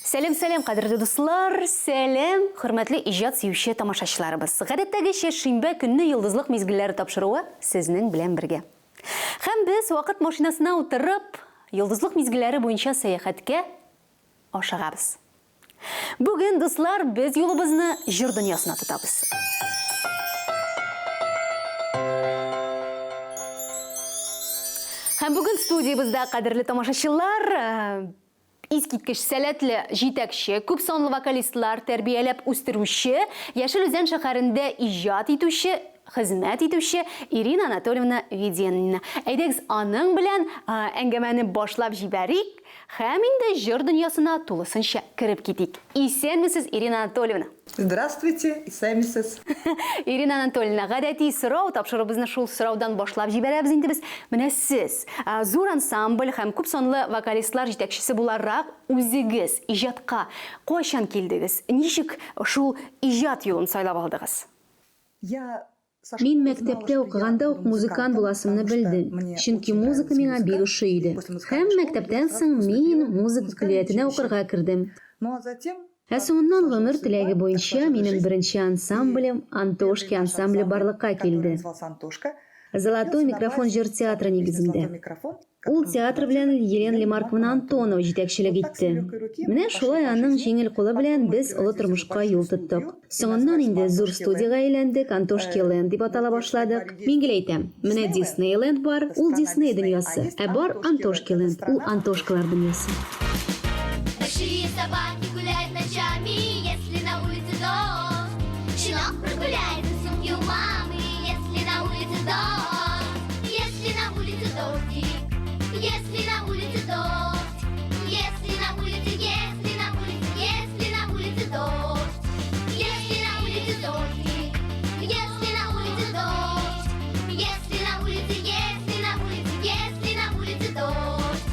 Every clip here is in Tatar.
Сәлем, сәлем, кадерле дуслар, сәлем, хөрмәтле иҗат сөюче тамашачыларыбыз. Гадәттәгечә шимбә көнне Йолдызлык мизгелләре тапшыруы сезнең белән бергә. Һәм без вакыт машинасына утырып, Йолдызлык мизгелләре буенча сәяхәткә ашыгабыз. Бүген, дуслар, без юлыбызны җыр дөньясына тотабыз. Һәм бүген студиябездә, кадерле тамашачылар, искиткеч сәләтле җитәкче, күп санлы вокалистлар тәрбияләп үстерүче, Яшел Үзән шәһәрендә иҗат итүче, хезмәт итүче Ирина Анатольевна Веденина. Әйдәгез, аның белән әңгәмәне башлап җибәрик һәм инде җыр дөньясына тулысынча кереп китик. Исәнмесез, Ирина Анатольевна! Здравствуйте, исәнмесез! Ирина Анатольевна, гадәти сорау, тапшыруыбызны шул сораудан башлап җибәрәбез инде без. Менә сез, зур ансамбль һәм күп санлы вокалистлар җитәкчесе буларак, үзегез иҗатка кайчан килдегез? Ничек шул иҗат юлын сайлап алдыгыз? Я Мин мәктәптә укыганда ук музыкант буласымны белдем, чөнки музыка миңа бик ошый иде. Һәм мәктәптән соң мин музыка көллиятенә укырга кердем. Ә соңыннан гомер теләге буенча минем беренче ансамблем, Антошки ансамбле барлыкка килде. Золотой микрофон җыр театры нигезендә. Ул театр белән Елена Лемарковна Антонова җитәкчелек итте. Менә шулай аның җиңел кулы белән без олы тормышка юл тоттык. Соңыннан инде зур студиягә әйләндек, Антошки Ленд дип атала башладык. Мин гел әйтәм, менә Дисней Ленд бар, ул Дисней дөньясы, ә бар Антошки Ленд, ул Антошкалар дөньясы. Большие собаки гуляют ночами, если на улице дождь. Щенок прогуляется в сумке у мамы, если на улице дождь. Если на улице дождик, если на улице дождь, если на улице, если на улице, если на улице дождь, если на улице дождик, если на улице дождь, если на улице, если на улице, если на улице дождь.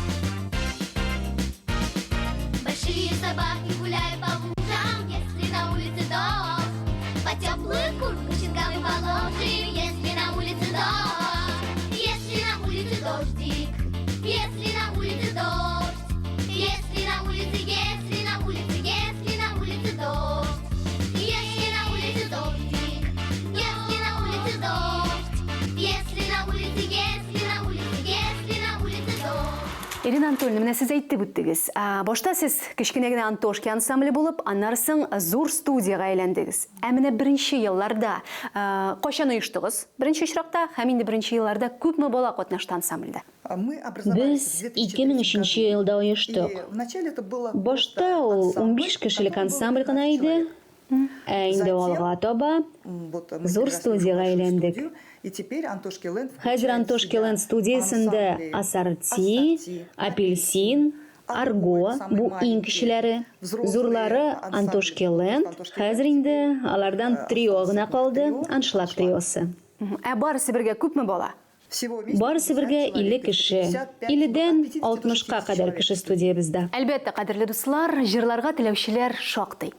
Большие собаки гуляют по лужам, если на улице дождь. По теплую куртку щенка мы положим, если на улице дождь. Если на улице дождик, если на улице дождь, если на улице, если на улице, если на улице дождь, если на улице дождик, если на улице дождь, если на улице, если на улице, если на улице дождь. Ирина Анатольевна, менә сез әйтеп үттегез. Башта сез кечкенә генә Антошки ансамбле булып, аннары соң зур студиягә әйләндегез. Ә менә беренче елларда кайчан оештыгыз? Беренче очракта һәм инде беренче елларда күпме бала катнашты ансамбльдә? Без 2003 елда оештык. Башта ул 15 кешелек ансамбль гына иде, ә инде алга таба зур студиягә әйләндек. Хәзер Антошки Ленд студиясендә Ассорти, Апельсин, Арго, бу иң кечеләре, зурлары Антошки Ленд, хәзер инде алардан трио гына калды, Аншлаг триосы. Ә барысы бергә күпме бала? Барысы бергә 50 кеше, илледән алтмышка кадәр кеше студиябездә. Әлбәттә, кадерле дуслар, җырларга теләүчеләр шактый.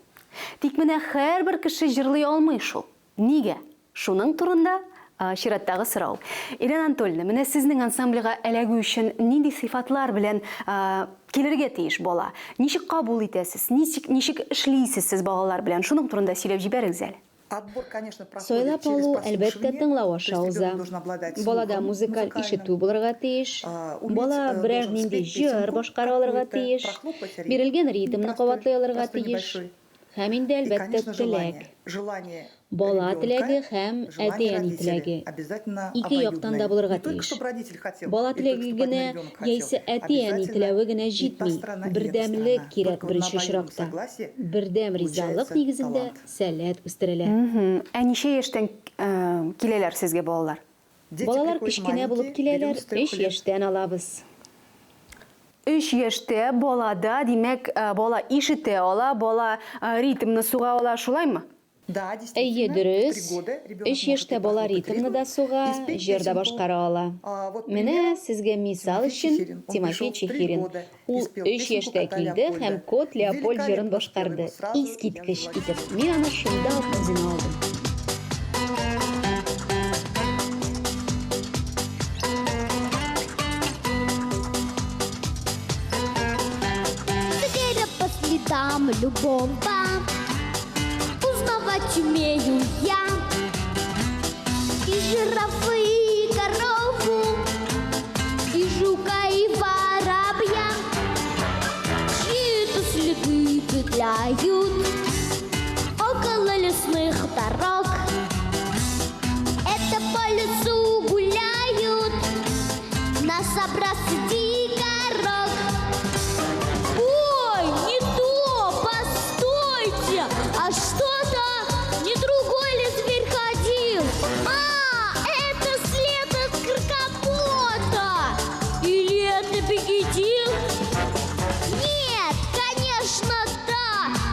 Тик менә һәрбер кеше җырлый алмый шул. Нигә? Шуның турында чираттагы сорау. Елена Анатольевна, менә сезнең ансамбльгә эләгү өчен нинди сыйфатлар белән килергә тиеш бала? Ничек кабул итәсез? Ничек, ничек эшлисез сез балалар белән? Шуның турында сөйләп җибәрегез әле. Сайлап алу, әлбәттә, тыңлау аша уза. Балада музыкаль ишетү булырга тиеш, бала берәр нинди җыр башкара алырга тиеш, бирелгән ритмны кабатлый алырга тиеш. Һәм инде, әлбәттә, теләк. Бала теләге һәм әти-әни теләге. Ике яктан да булырга тиеш. Бала теләге генә яисә әти-әни теләве генә җитми, бердәмлек кирәк беренче очракта. Бердәм ризалык нигезендә сәләт үстерелә. Ә ничә яшьтән киләләр сезгә балалар? Балалар кечкенә булып киләләр, өч яшьтән алабыз. Өч яшьтә балада, димәк, бала ишетә ала, бала ритмны суга ала, шулаймы? Әйе, дөрес. Өч яшьтә бала ритмны да суга, җыр да башкара ала. Менә сезгә мисал өчен Тимофей Чехирин. Ул өч яшьтә килде һәм Кот Леопольд җырын башкарды. Искиткеч итеп. Мин аны шунда ук үземә алдым. По следам. любого узнавать умею я. И жирафы, и корову, и жука, и воробья. Чьи-то следы петляют около лесных дорог. Это по лесу гуляют нас образцы дикорог. Ой, не то, постойте, а что-то не другой ли зверь ходил? А, это след от крокопота. Или это бегедил? Нет, конечно, да,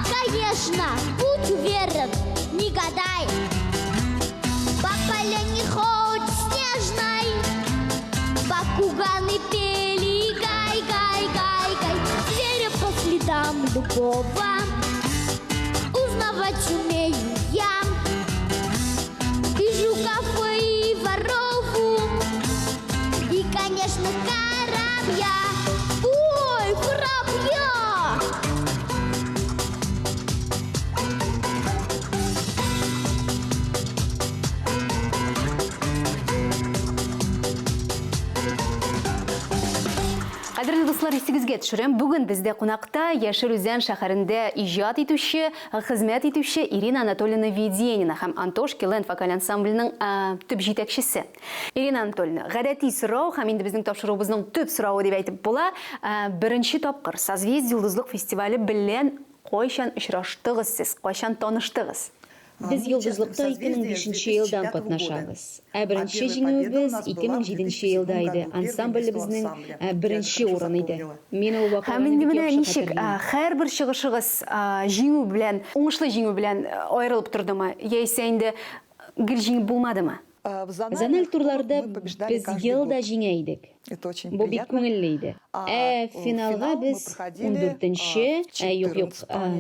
конечно, будь уверен, не гадай. По поляне хоть снежной, Бакуганы пели гай, гай, гай, гай. Зверя по следам любого узнавать умею я. И жуков, и ворову, и, конечно, воробья. Ой, воробья! Кадерле дуслар, исегезгә төшерәм, бүген бездә кунакта Яшел Үзән шәһәрендә иҗат итүче, хезмәт итүче Ирина Анатольевна Веденина һәм Антошки Ленд вокаль ансамбленең төп җитәкчесе. Ирина Анатольевна, гадәти сорау һәм инде безнең тапшыруыбызның төп соравы дип әйтеп була, беренче тапкыр Созвездие йолдызлык фестивале белән кайчан очраштыгыз сез, кайчан таныштыгыз? Без Йолдызлыкта 2005 елдан катнашабыз. Ә беренче җиңүебез 2007 елда иде. Ансамблебезнең беренче урын иде. Мин ул Һәм вакыйганы инде бик менә яхшы ничек, хәтерлим. һәрбер чыгышыгыз җиңү белән, уңышлы җиңү белән аерылып тордымы, яисә инде гел җиңеп булмадымы? Зональ турларда без ел да җиңә идек. Бу бик күңелле иде. Ә финалга без ундүртенче, ә юк, юк,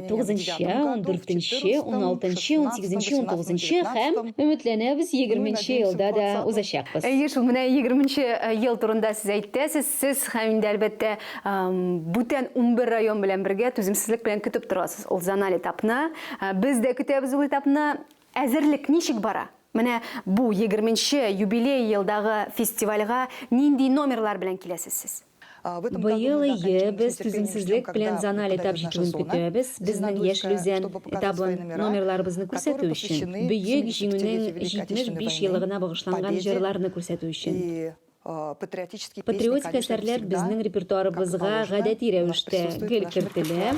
тугызынчы, ундүртенче, уналтынчы, унсигезенче, унтугызынчы һәм, өметләнәбез, егерменче елда да узачакбыз. Әйе шул, менә егерменче ел турында сез әйтәсез. Сез һәм инде, әлбәттә, бүтән 11 район белән бергә түземсезлек белән көтеп торасыз ул зональ этапны. Без дә көтәбез ул этапны. Әзерлек ничек бара? Менә бу егерменче юбилей елдагы фестивальгә нинди номерлар белән киләсез сез? Быел, әйе, без түземсезлек белән зональ этап җитүен көтәбез, безнең Яшел Үзән этабын, номерларыбызны күрсәтү өчен, Бөек Җиңүнең 75 еллыгына багышланган җырларны күрсәтү өчен. Патриотик әсәрләр безнең репертуарыбызга гадәти рәвештә гел кертелә.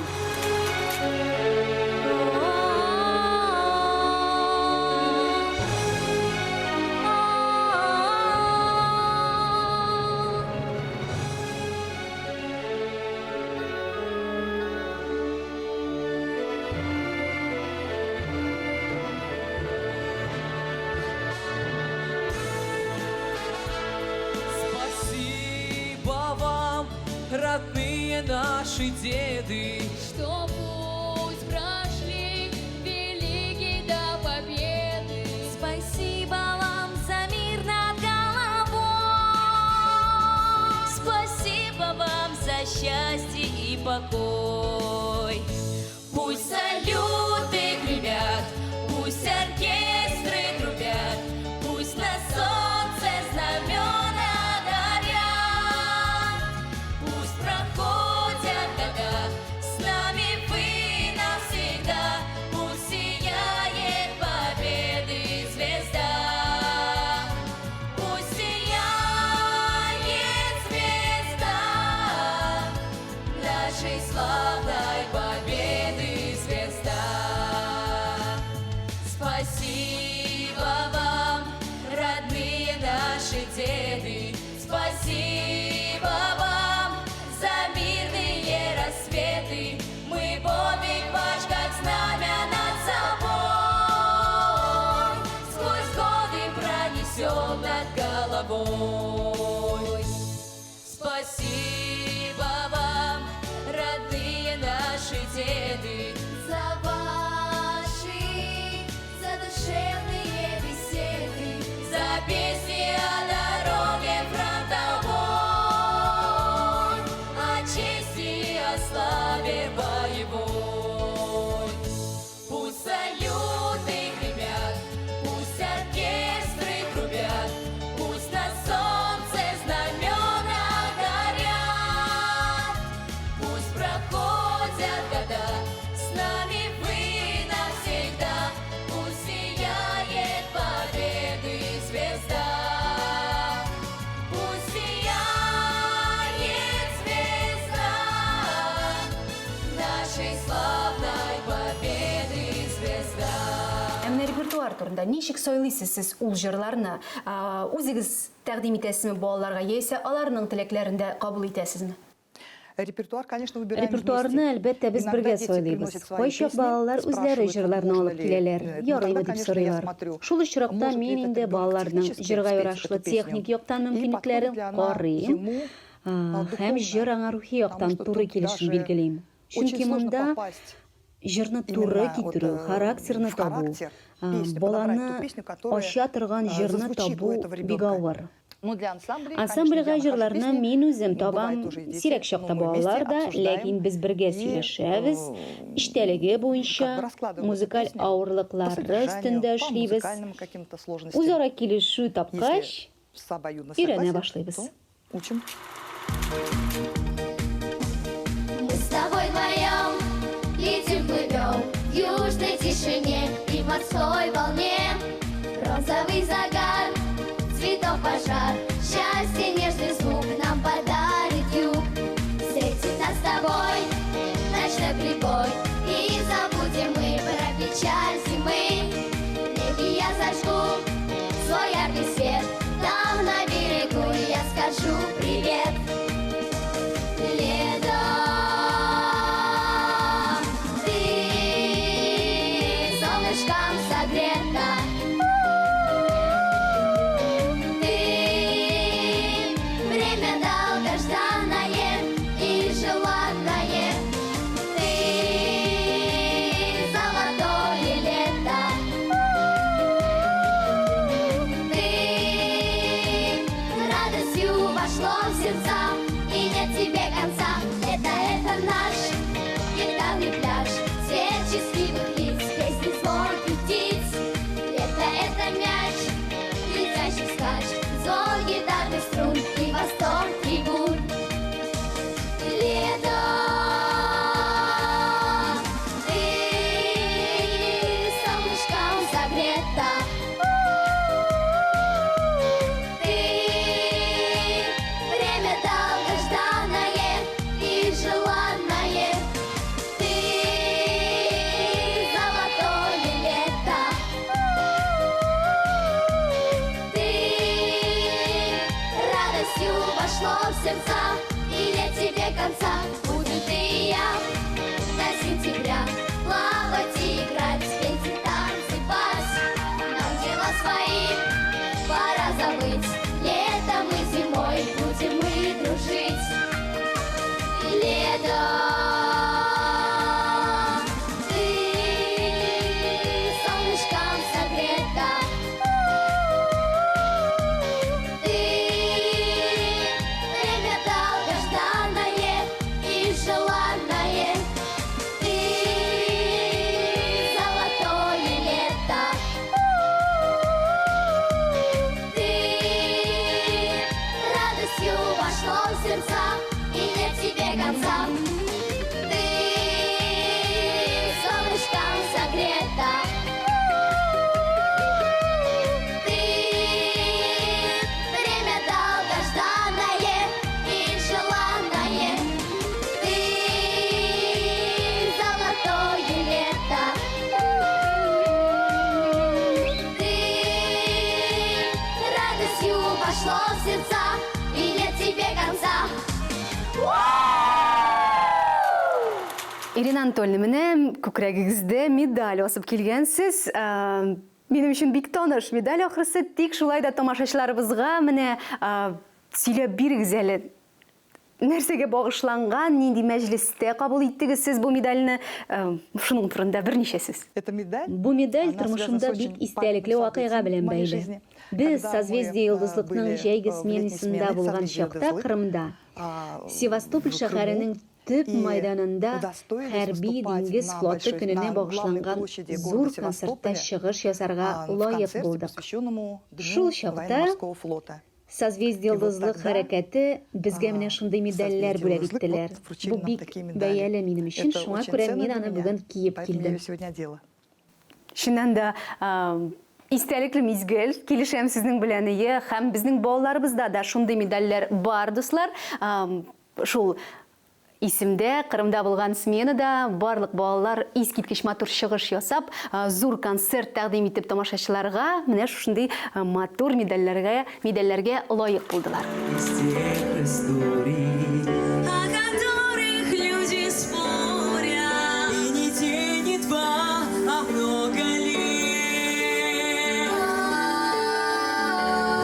Спасибо вам, родные наши деды, Что путь прошли великий до победы. Спасибо вам за мир над головой. Спасибо вам за счастье и покой. Пусть салюты гремят, пусть оркестры трубят, пусть на солнце знамена горят. Пусть проходят года, с нами вы навсегда, пусть сияет победы звезда. Пусть сияет звезда нашей славной победы звезда. Спасибо вам, родные наши деды, спасибо вам за мирные рассветы. Мы подвиг ваш, как знамя над собой, сквозь годы пронесем над головой. Спасибо вам, родные наши деды, За ваши задушевные беседы, за песни о дороге фронтовой, о чести и о славе боевой. Пролетят года, с нами вы навсегда. Пусть сияет победы звезда. Пусть сияет звезда нашей славной победы звезда. Ә менә репертуар турында ничек сайлыйсыз сез ул җырларны? Үзегез тәкъдим итәсезме балаларга яисә аларның теләкләрен дә кабул итәсезме? Репертуар, конечно, выбираем Репертуарны, вместе. әлбәттә, без Иногда бергә дети сайлыйбыз. приносят свои Кайчак песни, балалар үзләре спрашивают, җырларны можно алып ли, киләләр, э, ну, ярыймы тогда, дип конечно, я сорыйлар. смотрю, Шул очракта может ли мин этот инде ребенок балаларның технически җырга спеть ярашлы эту песню, техник яктан и подходит мөмкинлекләрен ли она карыйм, ему һәм духовно, җыр аңа рухи потому яктан что туры тут килешен даже билгелим. очень Чөнки сложно монда попасть җырны туры именно вот китерү, характерны в табу, характер песню, подобрать ту баланы песню, которая ача торган җырны зазвучит у табу этого бик ребенка. авыр. Ну, для ансамблей, конечно, я Ансамбльгә нахожу җырларны песни, мин үзем ну, бывает табам, тоже и дети, сирәк но чакта мы вместе балалар да, обсуждаем ләкин без бергә и сөйләшәбез, как эчтәлеге бы буенча, раскладываем эту музыкаль песню по авырлыклары содержанию, өстендә по эшлибез. музыкальным каким-то сложностям. Үзара килешү Если тапкач, с обоюдно өйрәнә согласие, башлыйбыз. то учим. Мы с тобой вдвоем летим, плывем в южной тишине и в морской волне. Розовый загар, цветов пожар, счастье нежный звук нам подарит юг. Встретит нас с тобой ночной прибой, и забудем мы про печаль зимы. В небе я зажгу свой яркий свет, там на берегу я скажу привет. Лето, ты солнышком согрета, ты время долгожданное и желанное, ты золотое лето, ты радостью вошло в сердца, и нет тебе конца. Лето это наш гитарный пляж, свет счастливых лиц, песни звонких птиц. Лето это мяч, летящий вскачь, звон гитарных струн и восторг трибун. Лето, ты солнышком согрета, ты время долгожданное и желанное, ты золотое лето, ты радостью вошло в сердца, и нет тебе конца. Будем ты и я до сентября плавать и играть, петь и танцевать. Нам дела свои пора забыть, летом и зимой будем мы дружить. Лето, ты солнышком согрета, ты время долгожданное и желанное, ты золотое лето, ты радостью вошло в сердца, и нет тебе конца. Ты солнышком согрета, ты время долгожданное и желанное, ты золотое лето, ты радостью вошло в сердца, и нет тебе конца. Ирина Анатольевна, менә күкрәгегездә медаль асып килгәнсез. Минем өчен бик таныш медаль ахрысы, тик шулай да тамашачыларыбызга менә сөйләп бирегез әле. Нәрсәгә багышланган, нинди мәҗлестә кабул иттегез сез бу медальне? Шуның турында берничә сүз. Эта медаль, Бу медаль она связана с тормышымда очень бик истәлекле памятным вакыйга событием белән в моей бәйле. жизни. Без Когда мы Созвездие Йолдызлыкның были җәйге в летней сменасында смене булган Созвездие чакта Йолдызлык, Кырымда, Севастополь в Крыму шәһәренең төп и майданында удостоились хәрби выступать диңгез на флоты большой, көненә на главной багышланган площади зур города концертта Севастополя, чыгыш ясарга в лаек концерте, булдык. посвященному Шул Дню чакта военно-морского флота. Созвездие Йолдызлык хәрәкәте безгә менә шундый медальләр бүләк иттеләр. Бу бик бәяле минем өчен, шуңа күрә мин аны бүген киеп килдем. Чыннан да, истәлекле мизгел, килешәм сезнең белән, ие, һәм безнең балаларыбызда да шундый медальләр бар, дуслар. Шул исемдә, Кырымда булган сменада барлык балалар искиткеч матур чыгыш ясап, зур концерт тәкъдим итеп тамашачыларга менә шушындый матур медальләргә медальләргә лаек булдылар. Из тех историй, О которых люди спорят, И не день, не два, а много лет.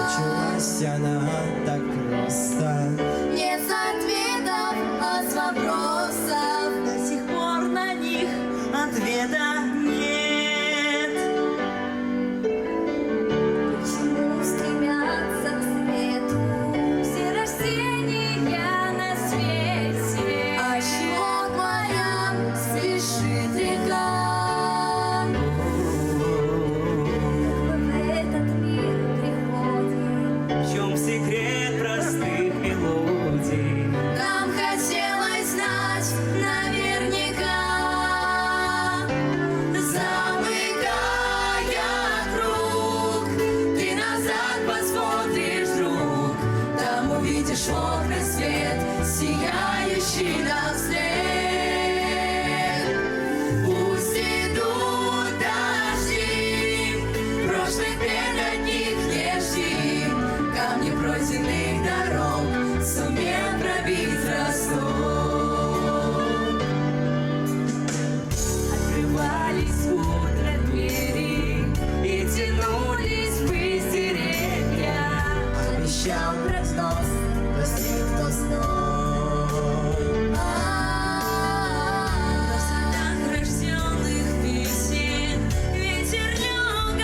Началась она так просто. Не с ответов, а с вопросов. До сих пор на них ответа нет. Почему стремятся к свету все растения на свете? А чего к морям спешит река? Как мы в этот мир приходим? В чем секрет простых мелодий? Нам хотелось знать наверняка. Замыкая круг, ты назад посмотришь, друг, там увидишь в окна свет, сияющий нам вслед. Пусть идут дожди, прошлых бед от них не жди, камни пройденных дорог сумел пробить росток. Открывались утро двери и тянулись ввысь деревья. Обещал прогноз, прости, кто знал. Но в садах рожденных песен ветер легок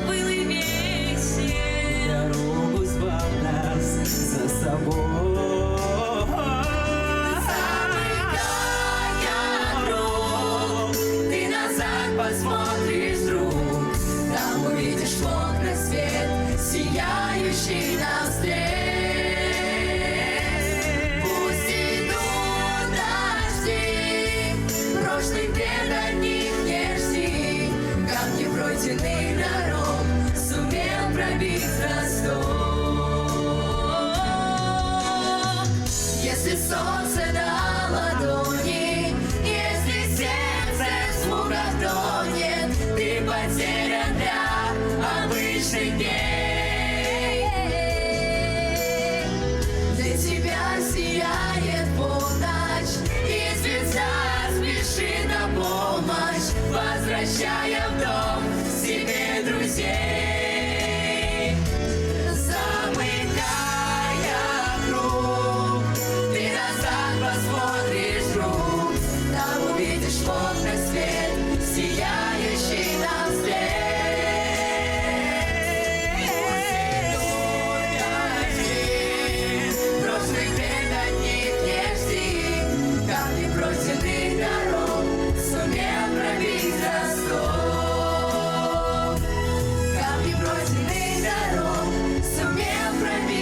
был и весел. Дорогу звал нас за собой. Замыкая круг, ты назад посмотришь, друг, там увидишь в окна свет, сияющий нам вслед. Пусть идут дожди, прошлых бед от них не жди, камни пройденных дорог сумел пробить росток. Если солнце на ладони, если сердце в смугах тонет, ты потерян для обычных дней. Для тебя сияет полночь, и звезда спешит на помощь, возвращая в дом себе друзей. Замыкая круг, ты назад посмотришь, друг, там увидишь в окнах свет, сияющий нам вслед. Пусть идут дожди, прошлых бед от них не жди, камни пройденных дорог сумел пробить росток. Камни пройденных дорог сумел пробить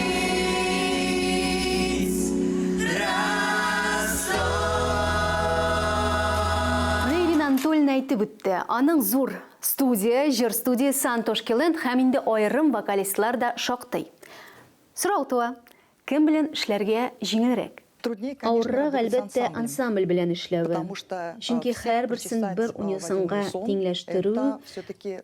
росток. Менә Ирина Анатольевна әйтеп үтте, аның зур студия, җыр студиясе Антошки Ленд һәм инде аерым вокалистлар да шактый. Сорау туа, кем белән эшләргә җиңелрәк? Труднее, конечно, Авыррак, работать с әлбәттә, ансамблем. ансамбль белән эшләве. Потому что Чөнки всех һәрберсен причесать бер в один унисонга унисон, тиңләштерү это все-таки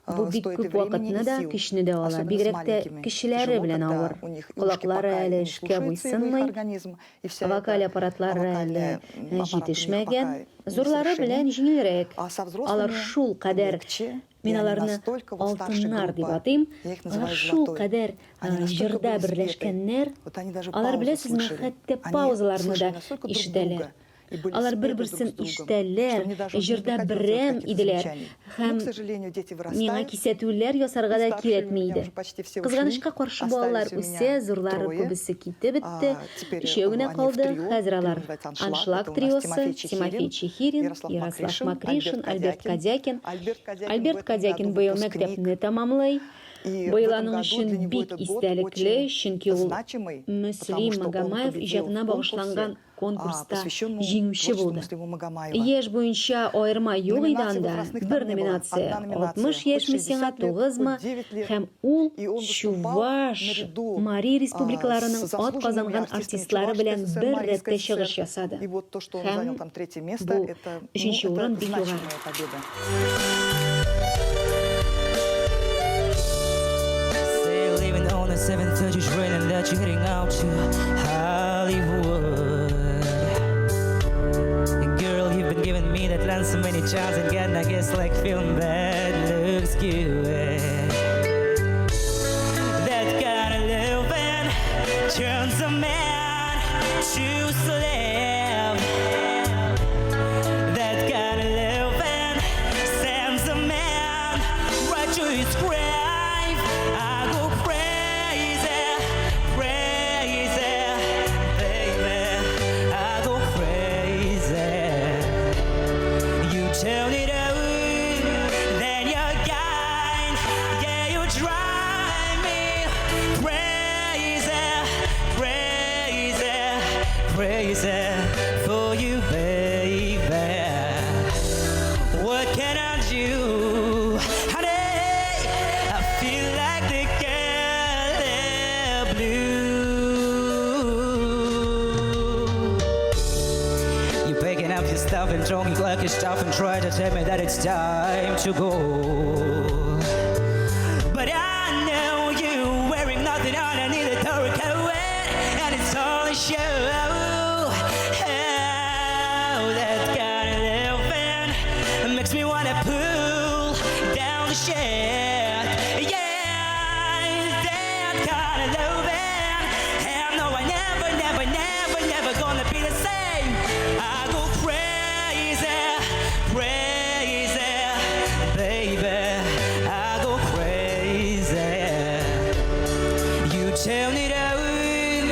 бу бик стоит и күп времени, вакытны и да, сил. көчне дә ала. Особенно с Бигрәк тә маленькими. кечеләре Тяжело, белән когда авыр. у них и ушки Колаклары пока әле не эшкә слушаются его их буйсынмый, организм, и вся вокаль эта аппаратлары әле вокальная аппарат у них җитешмәгән. пока Зурлары белән несовершенен. җиңелрәк. А со Алар взрослыми шул кадәр, легче, мин и они аларны настолько вот старшая алтыннар дип группа, атыйм, я их алар называю шул золотой. кадәр Они настолько җырда были спеты. берләшкәннәр, Вот они даже алар паузу беләсезме, слышали. хәтта Они паузаларны слышали да настолько друг ишетәләр. друга и были Алар спеты друг бер-берсен с другом, ишетәләр, что мне даже уже не җырда приходилось делать берәм какие-то иделәр. замечания. Но, Һәм к сожалению, дети миңа вырастают, кисәтүләр ясарга и да старшие у кирәкми меня иде. уже почти все ушли, Кызганычка каршы балалар остались у меня үсә, зурлары трое. күбесе китеп бетте. А, теперь Өчәү генә они в калды. трио, Хәзер трио алар называется «Аншлаг». Аншлаг Это у нас триосы, Тимофей Чехирин, Тимофей Чехирин, Ярослав Ярослав Макришин, Макришин, Альберт Альберт Кадякин. Альберт Кадякин в Альберт этом Кадякин году быел выпускник. мәктәпне тәмамлый. Быел аның өчен бик истәлекле, чөнки ул Мөслим Магомаев иҗатына багышланган конкурста җиңүче булды. Яшь буенча аерма юк иде анда, бер номинация, 60 яшьме сиңа, тугызмы, һәм ул Чуваш, Мари республикаларының атказанган артистлары белән бер рәттә чыгыш ясады. Һәм бу өченче урын бик югары. Say leaving on the 7:30 train and that you're heading out to Hollywood. Girl, you've been giving me that line so many times and getting, I guess, like feeling bad looks good. That kind of loving turns a man to slave. That kind of loving sends a man right to his grave. I go crazy, crazy, baby. I go crazy. You turn it on, then you're gone. Yeah, you drive me crazy, crazy, crazy for you, baby. What can I do? Honey, I feel like the girl blue. You're picking up your stuff and throwing like your stuff and try to tell me that it's time to go. But I know you wearing nothing underneath the coat, and it's all a show. Oh, that kind of loving makes me wanna pull down the shade. Yeah, that kind of loving. And no, I never, never, never, never gonna be the same. I go crazy, crazy, baby. I go crazy. You turn it on,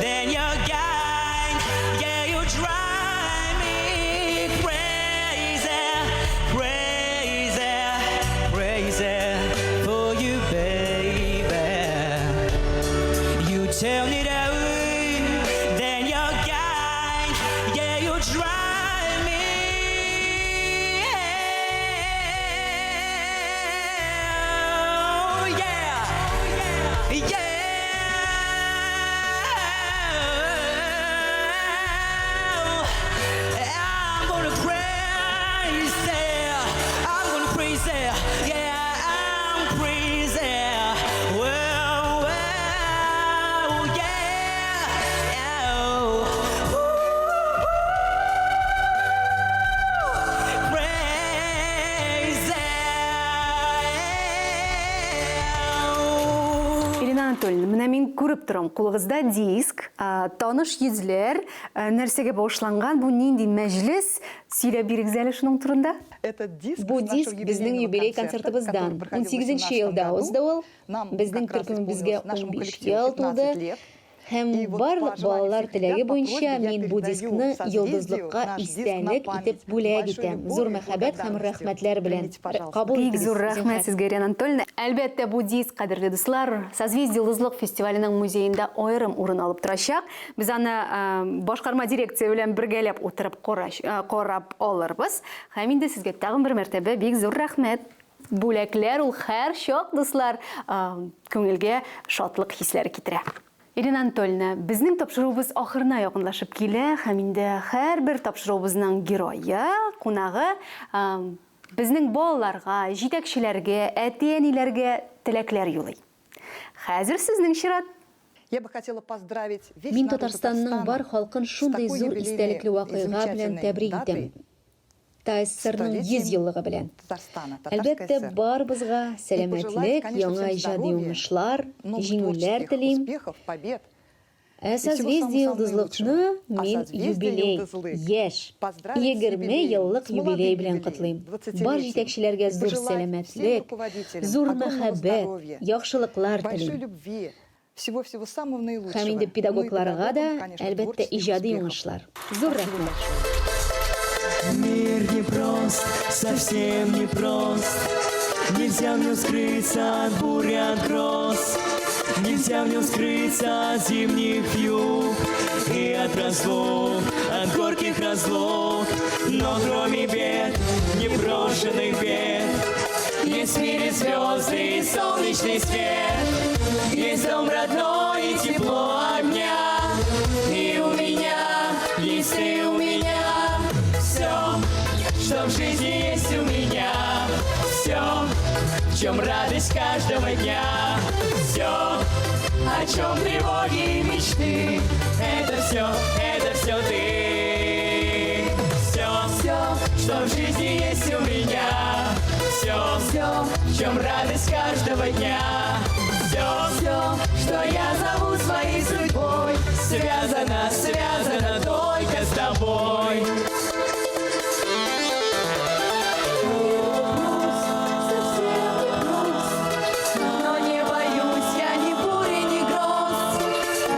then you're gone. Yeah, you drive me crazy, crazy, crazy for you, baby. You turn it on, then you're gone. Yeah, you drive me. Oh, yeah. I'm gonna crazy. I'm gonna crazy. Yeah, I'm crazy. Whoa, whoa, yeah. Oh. Ooh, crazy. Ирина Анатольевна, менә мин күреп торам, кулыгызда диск, таныш йөзләр, нәрсәгә багышланган бу нинди мәҗлес? Сөйләп бирегез әле шуның турында. Бу диск безнең юбилей концертыбыздан. 18 елда узды ул. Безнең төркемебезгә 15 ел тулды. Һәм барлык балалар теләге буенча мин бу дискны Йолдызлыкка истәлек итеп бүләк итәм. Зур мәхәббәт һәм рәхмәтләр белән. Кабул Бик итегез, зур рәхмәт зинһар. сезгә, Ирина Анатольевна. Әлбәттә, бу диск, кадерле дуслар, Созвездие Йолдызлык фестиваленең музеенда аерым урын алып торачак. Без аны башкарма дирекция белән бергәләп утырып карап алырбыз. Һәм инде сезгә тагын бер мәртәбә бик зур рәхмәт. Бүләкләр ул һәр чак, дуслар, күңелгә шатлык хисләре китерә. Ирина Анатольевна, безнең тапшыруыбыз ахырына якынлашып килә һәм инде һәрбер тапшыруыбызның герое, кунагы безнең балаларга, җитәкчеләргә, әти-әниләргә теләкләр юлый. Хәзер сезнең чират. Я бы хотела поздравить весь Мин народ Татарстанның Татарстана бар халкын с шундый такой зур юбилейной истәлекле и вакыйга белән замечательной тәбрик итәм. датой ТАССРның 100 столетием еллыгы белән. Татарстана, Татарской Әлбәттә, ССР. барыбызга И пожелать, сәламәтлек, конечно, яңа всем иҗади здоровья, уңышлар, новых җиңүләр творческих телим. успехов, побед Ә и всего Созвездие самого-самого Йолдызлыкны наилучшего. А мин Созвездие юбилей, Йолдызлык яшь, поздравить с 20 юбилеем, еллык с юбилей молодым белән юбилеем, котлыйм. Бар 20-летием. җитәкчеләргә И зур пожелать всем сәламәтлек, руководителям зур огромного мәхәббәт, здоровья, яхшылыклар большой телим. любви, всего-всего самого Һәм наилучшего. инде Ну и педагогларга да, педагогам, конечно, әлбәттә, творческих иҗади успехов. уңышлар. Зур Спасибо рәхмәт. большое. Мир непрост, совсем непрост. Нельзя в нем скрыться от бури, от гроз. Нельзя в нем скрыться от зимних вьюг и от разлук, от горьких разлук. Но кроме бед, непрошенных бед, есть в мире звезды и солнечный свет, есть дом родной и тепло огня. И у меня, есть ты у меня, все, что в жизни есть у меня, все, в чем радость каждого дня, все, о чем тревоги и мечты, это все ты, все, все, что в жизни есть у меня, все, все, в чем радость каждого дня, все, все, что я зову своей судьбой, связано, связано только с тобой. Но не боюсь я ни бури, ни гроз,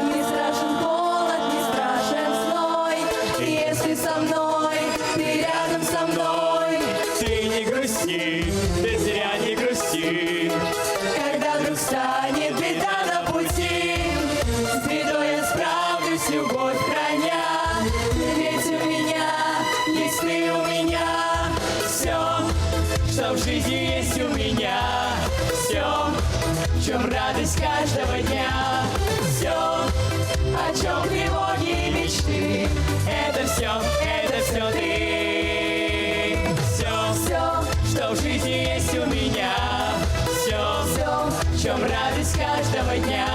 Не страшен холод, не страшен зной. Если со мной, ты рядом со мной. Ты не грусти, ты зря не грусти. Когда вдруг станет беда на пути, С бедой я справлюсь, любовь храня. Ведь у меня, есть ты у меня, все, что в жизни есть у меня, все, в чем радость каждого дня, все, о чем тревоги и мечты, это все ты, все, все, что в жизни есть у меня, все, все, в чем радость каждого дня,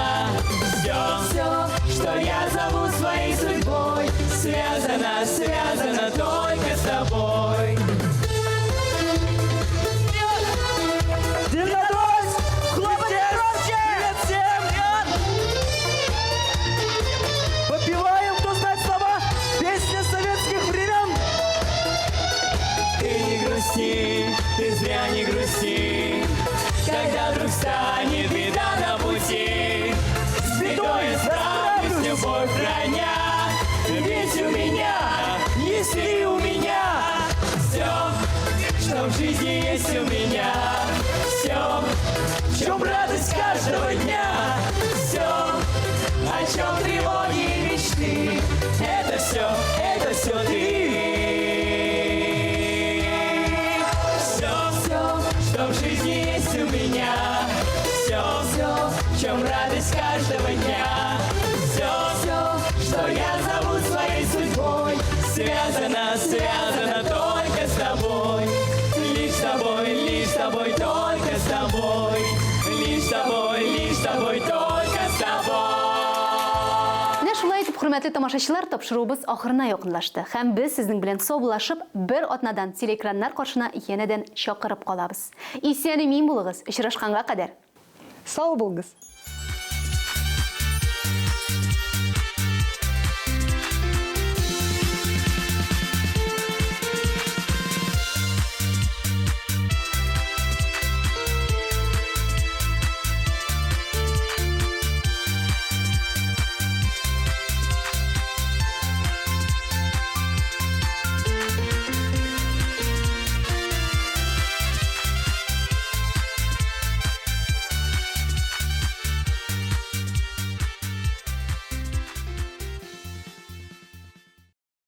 все, все, что я зову своей судьбой, связано, связано только с тобой. Дивнодольск! Хлопайте громче! Привет всем! Попиваем, кто знает слова, песня советских времен. Ты не грусти, ты зря не грусти, когда вдруг станет беда на пути. С бедой я справлюсь, любовь храня, ведь у меня, есть ты у меня, все, что в жизни есть у меня, все, в чем радость каждого дня, все, о чем тревоги и мечты, это все ты. Все, все, что в жизни есть у меня, все, все, в чем радость каждого дня, все, все, что я зову своей судьбой, связано, связано только с тобой, лишь с тобой, лишь с тобой, только с тобой, лишь с тобой, лишь с тобой, только с тобой. Менә шулай итеп, хөрмәтле тамашачылар, тапшыруыбыз ахырына якынлашты. Һәм без сезнең белән саубуллашып, бер атнадан телеэкраннар каршына янәдән чакырып калабыз. Исән-имин булыгыз, очрашканга кадәр. Сау булыгыз!